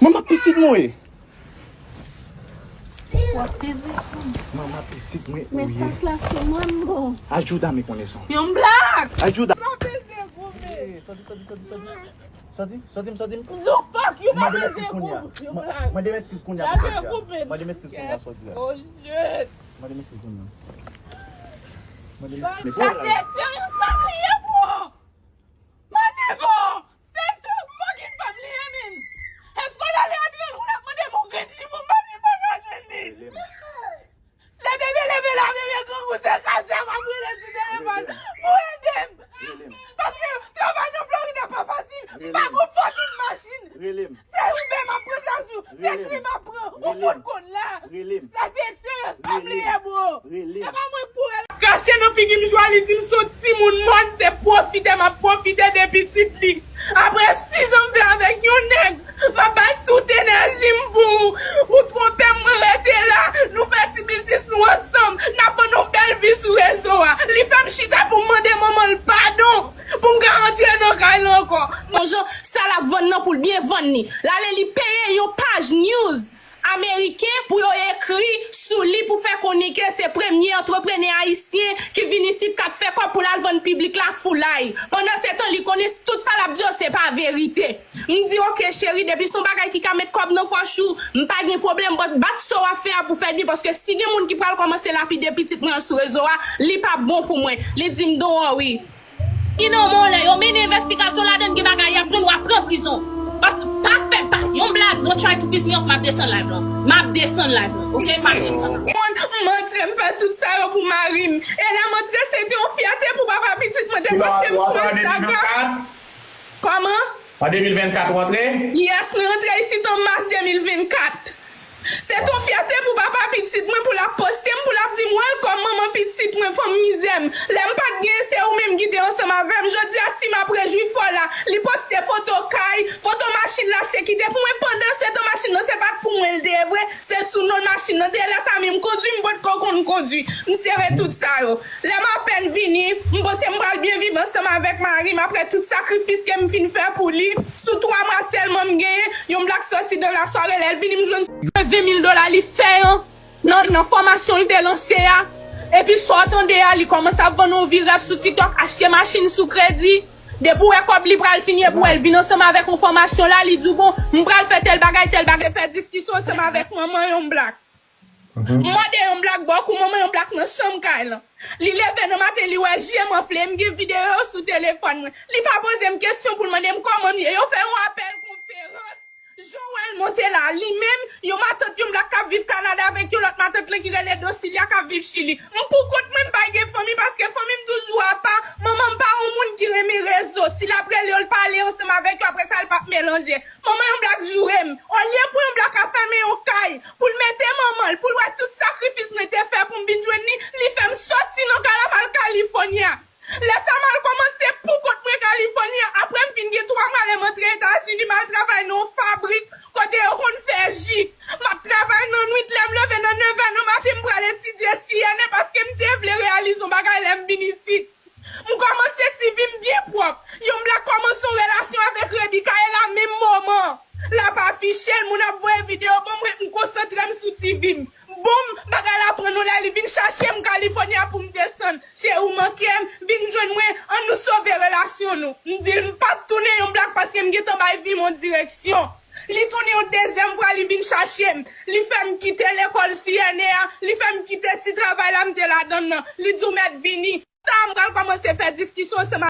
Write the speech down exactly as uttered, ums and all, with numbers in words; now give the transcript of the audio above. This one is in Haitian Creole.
Manman pitit mwen ye. W ap peze sou m. Manman pitit mwen ou ye. Men sa, sa se mwen m gon. Ajuda mi con eso. Yon blag! Ajuda. Pa peze goumen. Soti, soti, soti, soti. Soti, soti m, soti m. Di w fuck you, pa peze goumen. Yon blag. Mande m eskiz kounye a pou soti a. Mande m eskiz kounye a soti a. Oh shit. Mande m eskiz kounye a. Mande m eskiz. Sa se eksperyans pa m li ye, bro. My nigga, se eksperyans fucking pa m li ye, man. Èske w ale Adrian, ou ap mande m yon grenn jimbo, m pa vle pa ka jwenn li. Leve, leve, leve la, bebe, grangou se kazèk ap rele sou telefòn pou ede m. Paske travay nan Florida pa fasil. M pa gon fucking machin. Se Uber m ap pran chak jou. Se tri m ap pran. Ou fout konn la. Sa se eksperyans pa m li ye, bro. E pa mwen k pou rele. Krache nan figi m, jwa li di m se yon timoun mòn, se pwofite m ap pwofite de pitit li. Apre sis an m fè avèk yon nèg, m ap bay tout enèji m pou ou. Ou twonpe m, mwen rete la. Nou fè ti biznis nou ansanm. N ap vann yon bèl vi sou rezo a. Li fè m chita pou m mande manman l padon, pou m ka antre nan kay la ankò. Yon jan sa l ap vann nan pou l byen vann li. L ale li peye yon paj news ameriken pou yo ekri sou li pou fè konnen ke se premye antreprenè ayisyen ki vin isit k ap fè kòb pou l al vann piblik la foulay. Pandansetan, li konnen tout sa l ap di yo se pa verite. M di, "Oke, cheri, depi se yon bagay ki ka met kòb nan pòch ou, m pa gen pwoblèm, but bat sa w ap fè a pou fè byen, paske si gen moun ki pral kòmanse lapide pitit mwen an sou rezo a, li p ap bon pou mwen." Li di m, "Don't worry." Ki nan men w lè yo mennen envestigasyon ladann, gen bagay y ap jwenn, w ap pran prizon. Paske pa fè pa yon blag, don't try to piss me off, m ap desann live lan. M ap desann live lan. Oke, pa gen sa. Moun, m antre, m fè tout sa yo pou mari m. E lè m antre, se te yon fyète pou papa pitit mwen te poste m sou Instagram. Kòman? An de mil vennkat ou antre? Yes, mwen antre isit an mas de mil vennkat. Se t on fyète pou papa pitit mwen, pou l ap poste m, pou l ap di m welcome manman pitit mwen, fanm mizè m. Lè m pa t genyen, se ou menm ki te ansanm avè m. Jodi a, si m ap rejwi fò la, li poste foto kay, foto machin l achte kite pou mwen. Pandansetan, machin nan se pa t pou mwen l te ye vre, se sou non l machin nan te ye. Lè sa menm, kondwi m potko konn kondwi. M sere tout sa yo. Lè m apèn vini, m panse m pral byen viv ansanm avèk mari m apre tout sakrifis ke m fin fè pou li. Sou twa mwa sèlman m genyen, yon blag sòti dans la soirée, lè l vini m jwenn. Ven mil dola li fè an nan, nan fòmasyon l te lanse a. Epi sa w tande a, li kòmanse ap vann yon vi rèv sou TikTok, achte machin sou kredi. Depi w wè kòb li pral fini, epi w wè l vin ansanm avèk yon fòmasyon la, li di w, "Bon, m pral fè tèl bagay, tèl bagay." Fè diskisyon ansanm avèk manman yon blag. M mande yon blag bò kou manman yon blag nan chanm kay lan. Li leve nan maten, li wè je m anfle, m gen videyo yo sou telefòn mwen. Li pa poze m kesyon pou l mande m kòman m ye. Yo fè yon apèl konferans. Jan w wè l monte la, li menm, yon matant yon blag k ap viv Kanada avèk yon lòt matant lan ki rele Dosilia k ap viv Chili. M pou kont mwen, m pa gen fanmi paske fanmi m toujou apa. Manman m pa yon moun ki renmen rezo. Si l ap rele yo, l pale ansanm avèk yo, apre sa, l p ap melanje. Manman yon blag joure m. Olye pou yon blag ka fèmen yon kay, pou l mete manman l, pou l wè tout sakrifis mwen te fè pou m vin jwenn li, li fè m sòti nan kay la m al California. Lè sa m al kòmanse pou kont mwen California. Apre m fin gen twa mwa lè m antre Etazini, m al travay nan yon fabrik kote yo konn fè ji. M ap travay nan nwit, lè m leve nan nevè nan maten, m pral etidye C N A paske m te vle reyalize yon bagay lè m vin isit. M kòmanse ti vi m byen pwòp. Yon blag kòmanse yon relasyon avèk Rebika e la menm moman. L ap afiche l, moun ap voye videyo ban mwen, m konsantre m sou ti vi m. Boum, bagay la pran yon lè, li vin chache m California pou m desann. Cheri, ou manke m, vin jwenn mwen, ann nou sove relasyon nou. M di l m p ap tounen yon blag paske m gentan bay vi m yon direksyon. Li tounen yon dezyèm fwa, li vin chache m. Li fè m kite lekòl C N A a, li fè m kite ti travay la m te ladann nan. Li di w mèt vini. Sa a, m pral kòmanse fè diskisyon ansanm